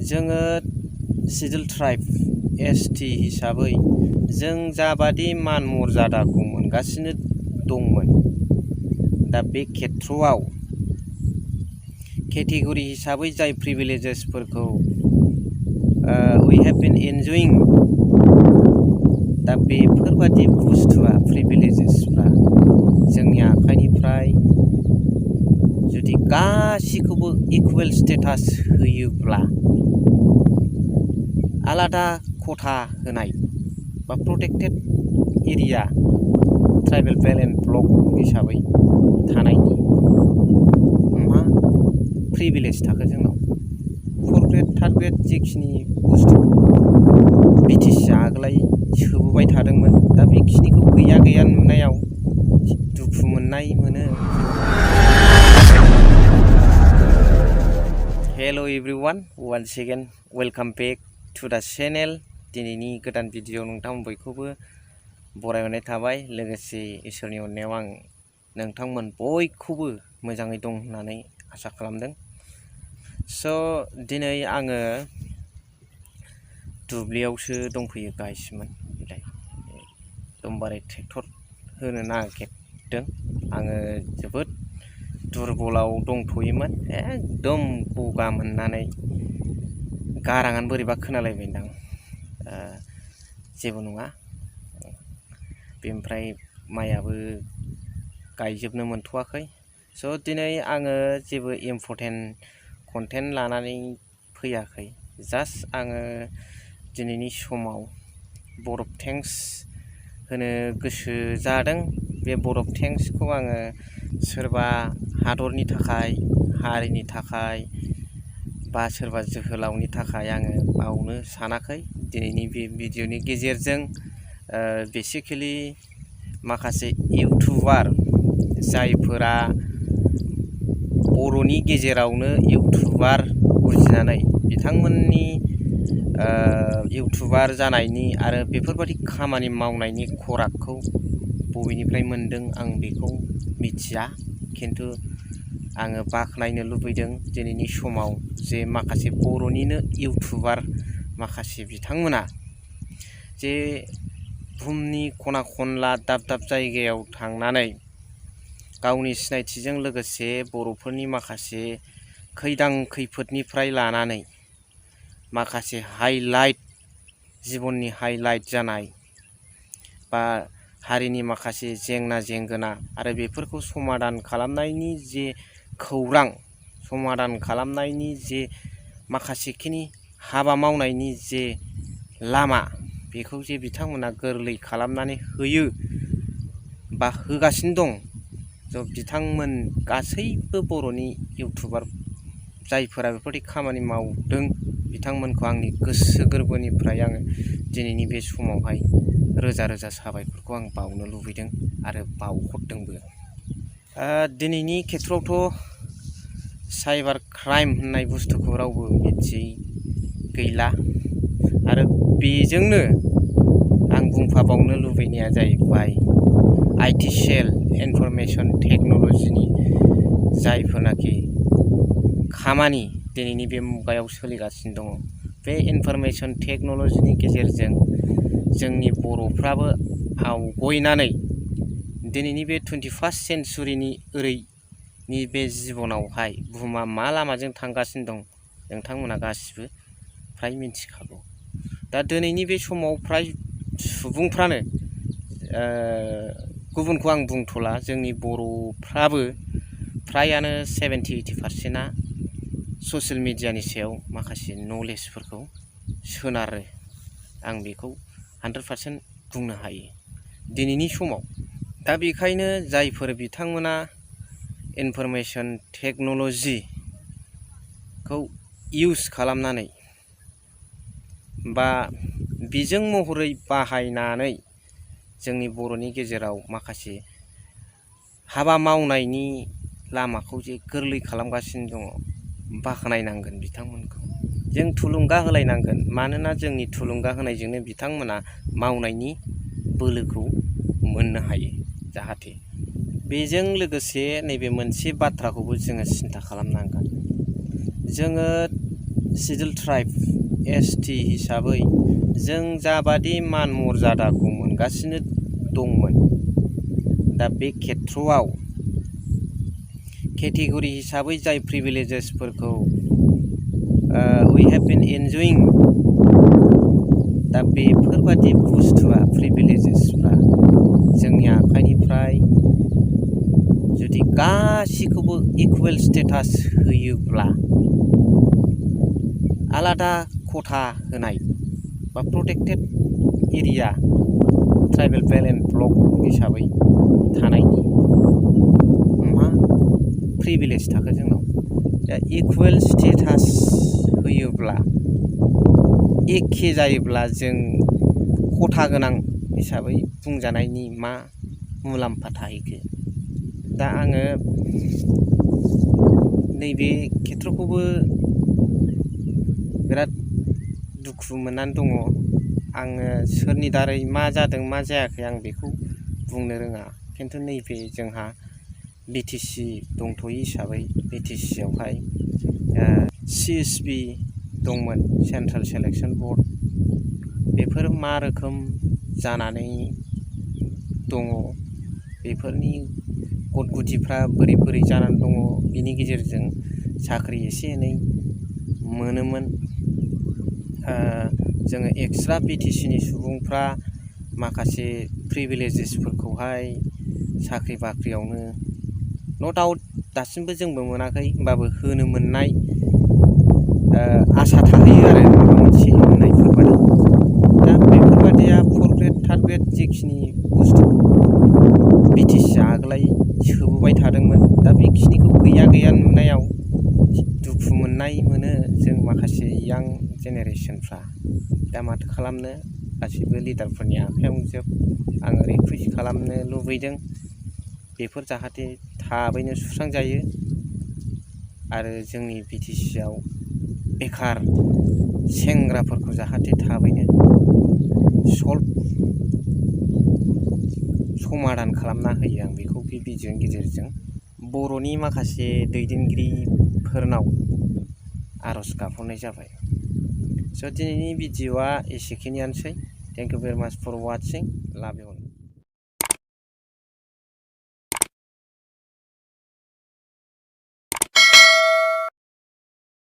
जोङो schedule tribe ST हिसाबै जों जाबादि मान मर्यादाखौ मोनगासिनो दंमोन, दा बे खेथ्रआव केटेगरि हिसाबै जाय प्रिभिलेजेसफोरखौ वी हेभ बीन एन्जयिं, दा बेफोरबादि बुस्थुआ प्रिभिलेजेसफ्रा जोंनि आखाइनिफ्राय जुदि गासिखौबो इकुवेल स्टेटास होयोब्ला, आलादा खथा होनाय बा protected area tribal belt and block हिसाबै थानायनि मा प्रिभिलेज थाखो जोंनाव? 4 ग्रेड 3 ग्रेड जेखिनि बुस्थु बिटिसि आगोलाय सोबोबाय थादोंमोन, दा बेखिनिखौ गैया गैया नुनायाव दुखु मोननाय मोनो। Hello' everyone, once again welcome back to the channel. दिनैनि गोदान भिडिअ नोंथांमोन बयखौबो बरायहरनाय थाबाय। लोगोसे इसोरनि अननायाव आं नोंथांमोन बयखौबो मोजाङै दं होननानै आसा खालामदों। स' दिनै आङो दुब्लियावसो दंफैयो गायसमोन, एकदमबारे ट्रेक्टर होनो नागिरदों। आङो जोबोद दुरबलाव दंथ'योमोन, एकदम गगा मोननानै गाराङानो बोरैबा खोनालायबायदां। जेबो नङा, बेनिफ्राय माइयाबो गायजोबनो मोनथ'वाखै। स' दिनै आङो जेबो इम्परटेन्ट कन्टेन्ट लानानै फैयाखै। जास्ट आङो दिनैनि समाव भट अफ थेंक्स होनो गोसो जादों। बे भट अफ थेंक्सखौ आङो सोरबा हादरनि थाखाय, हारिनि थाखाय, बा सोरबा जोहोलावनि थाखाय आङो बावनो सानाखै। दिनैनि बे भिडिअनि गेजेरजों बेसिकेलि माखासे इउटुबार जायफोरा बर'नि गेजेरावनो इउटुबार बुजिनानै बिथांमोननि इउटुबार जानायनि आरो बेफोरबादि खामानि मावनायनि खरागखौ बबेनिफ्राय मोनदों आं बेखौ मिथिया, खिन्थु आङो बाख्नायनो लुबैदों दिनैनि समाव जे माखासे बर'निनो इउटुबार माखासे बिथांमोना जे बुहुमनि खना खनला दाब दाब जायगायाव थांनानै गावनि सिनायथिजों लोगोसे बर'फोरनि माखासे खैदां खैफोदनिफ्राय लानानै माखासे हाइलाइट, जिबननि हाइलाइट जानाय बा हारिनि माखासे जेंना जेंगोना आरो बेफोरखौ समाधान खालामनायनि जे खौरां, समाधान खालामनायनि जे माखासेखिनि हाबा मावनायनि जे लामा, बेखौ जे बिथांमोना गोरलै खालामनानै होयो बा होगासिनो दं। ज' बिथांमोन गासैबो बर'नि इउटुबार जायफोरा बेफोरबायदि खामानि मावदों, बिथांमोनखौ आंनि गोसो गोरबोनिफ्राय आङो दिनैनि बे समावहाय रोजा रोजा साबायखरखौ आं बावनो लुबैदों आरो बावहरदोंबो। दिनैनि खेथ्रआवथ' साइबार क्राइम होननाय बुस्थुखौ रावबो मिथियै गैला, आरो बेजोंनो आं बुंफाबावनो लुबैनाया जाहैबाय IT सेल, इनफरमेसन टेक्न'लजिनि जायफोरनाखि खामानि दिनैनि बे मुगायाव सोलिगासिनो दङ। बे इनफरमेसन टेक्न'लजिनि गेजेरजों जोंनि बर'फ्राबो आवगयनानै दिनैनि बे 21st सेन्चुरिनि ओरैनि बे जिबनावहाय बुहुमा मा लामाजों थांगासिनो दं नोंथांमोना गासिबो फ्राय मिथिखागौ। दा दिनैनि बे समाव फ्राय सुबुंफ्रानो, गुबुनखौ आं बुंथ'ला, जोंनि बर'फ्राबो फ्रायानो 70-80%आ ससियेल मिडियानि सायाव माखासे नलेजफोरखौ सोनारो। आं बेखौ 100% बुंनो हायो दिनैनि समाव। दा बेखायनो जायफोर बिथांमोना इनफरमेसन टेक्न'लजिखौ इउज खालामनानै बा बिजों महरै बाहायनानै जोंनि बर'नि गेजेराव माखासे हाबा मावनायनि लामाखौ जे गोरलै खालामगासिनो दङ, बाख्नायनांगोन बिथांमोनखौ। जों थुलुंगा होलायनांगोन, मानोना जोंनि थुलुंगा होनायजोंनो बिथांमोना मावनायनि बोलोखौ मोननो हायो। जाहाथे बेजों लोगोसे नैबे मोनसे बाथ्राखौबो जोङो सिन्था खालामनांगोन। जोङो सिडुल ट्राइब ST हिसाबै जों जाबादि मान मर्यादाखौ मोनगासिनो दंमोन, दा बे खेथ्रआव केटेगरि हिसाबै जाय प्रिभिलेजेसफोरखौ we have been enjoying, दा बेफोरबादि बुस्थुआ प्रिभिलेजेसफ्रा जोंनि आखाइनिफ्राय जुदि गासिखौबो इकुवेल स्टेटास होयोब्ला, आलादा खथा होनाय बा protected area tribal belt and block हिसाबै थानायनि मा प्रिभिलेज थाखो जोंनाव? दा इकुवेल स्टेटास होयोब्ला, एखे जायोब्ला जों खथा गोनां हिसाबै बुंजानायनि मा मुलाम्फा थाहैखो? दा आङो नैबे खेथ्रखौबो बिराद दुखु मोननानै दङ। आङो सोरनि दारै मा जादों मा जायाखै आं बेखौ बुंनो रोङा, खिन्थु नैबे जोंहा BTC दंथ'यो हिसाबै BTC आवहाय CSB दंमोन, सेन्ट्रेल सेलेक्सन बर्ड, बेफोर मा रोखोम जानानै दङ, बेफोरनि गद गुदिफ्रा बोरै बोरै जानानै दङ, बिनि गेजेरजों साख्रि एसे एनै मोनोमोन। जोङो एक्सट्रा BTCनि सुबुंफ्रा माखासे प्रिभिलेजेसफोरखौहाय साख्रि बाख्रियावनो न' डाउट दासिमबो जोंबो मोनाखै, होमबाबो होनो मोननाय आसा थाहैयो आरो माबा मोनसे होनायफोरबादि। दा बेफोरबादिया 4th ग्रेड 3rd ग्रेड जेखिनि बुस्थु BTC आगोलाय सोबोबाय थादोंमोन, दा बेखिनिखौ गैया गैया नुनायाव दुखु मोननाय मोनो जों माखासे यां जेनेरेसनफ्रा। दा माथो खालामनो, गासैबो लिडारफोरनि आखायावनो जोब। आङो रिकुवेस्ट खालामनो लुबैदों बेफोर जाहाथे थाबैनो सुस्रांजायो आरो जोंनि BTC आव बेखार सेंग्राफोरखौ जाहाथे थाबैनो समाधान खालामना होयो। आं बेखौ बे भिडिअनि गेजेरजों बर'नि माखासे दैदेनगिरिफोरनाव आर'ज गाबहरनाय जाबाय। स' दिनैनि भिडिअआ एसेखिनियानोसै। थेंक इउ भेरि माच फर वाचिं। लाभ इउ।